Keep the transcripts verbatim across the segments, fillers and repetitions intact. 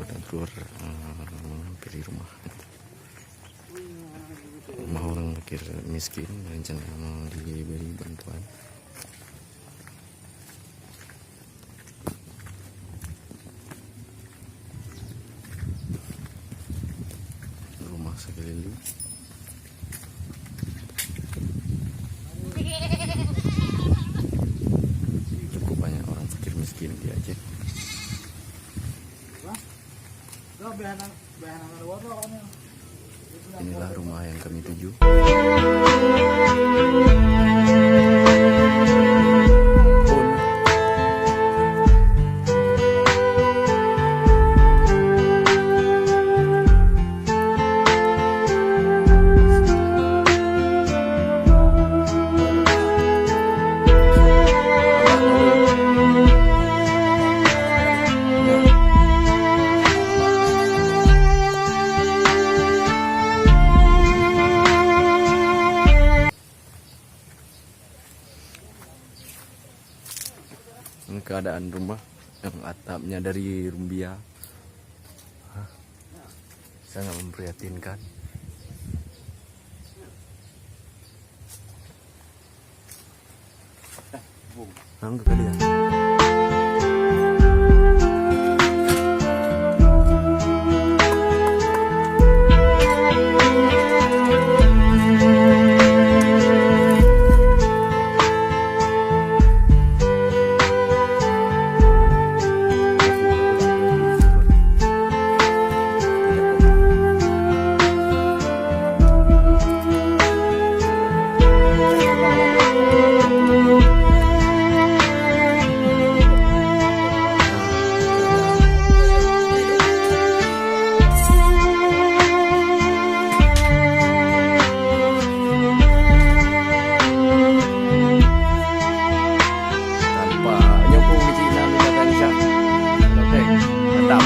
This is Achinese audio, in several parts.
Keluar, eh, hampir di rumah. Rumah orang fakir miskin, rencana mau diberi bantuan. Rumah sekeliling. Cukup banyak orang fakir miskin di Aceh. Inilah rumah yang kami tuju. Ini keadaan rumah yang atapnya dari rumbia. Hah, sangat memprihatinkan. Hang ke kalian. Tanpa nyoe pun kecil nak minta Tanisha. Loteng. Mantap.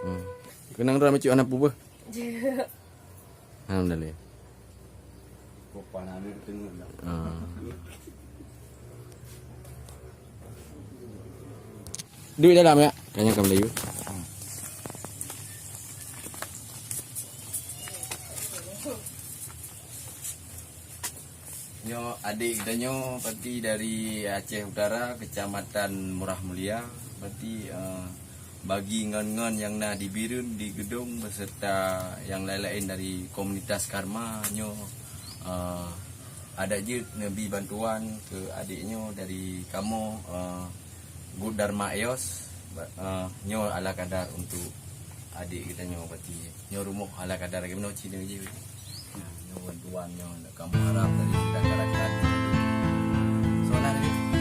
Hmm. Keunong droe meucue hana peue beuh. Alhamdulillah. Ah. Duek dalam ya, kayaknya ka Melayu. Nyoe adék geutanyoe, berarti dari Aceh Utara, Kecamatan Murah Mulia. Berarti, eh, bagi ngon-ngon nyang na di Bireuen, di Geudong, beserta nyang laén-laén dari komunitas Karma nyoe, eh, adak jeuet neubi bantuan keu adék nyoe dari kamoe, eh, Good Dharma Eyos, ba-, eh, nyoe ala kadar untuk adék geutanyoe, berarti nyoe rumoh ala kadar lagèe meunoe cit jih. Nah, nyoe bantuan nyoe kamoe harap dari masyarakat. Soalan lagi?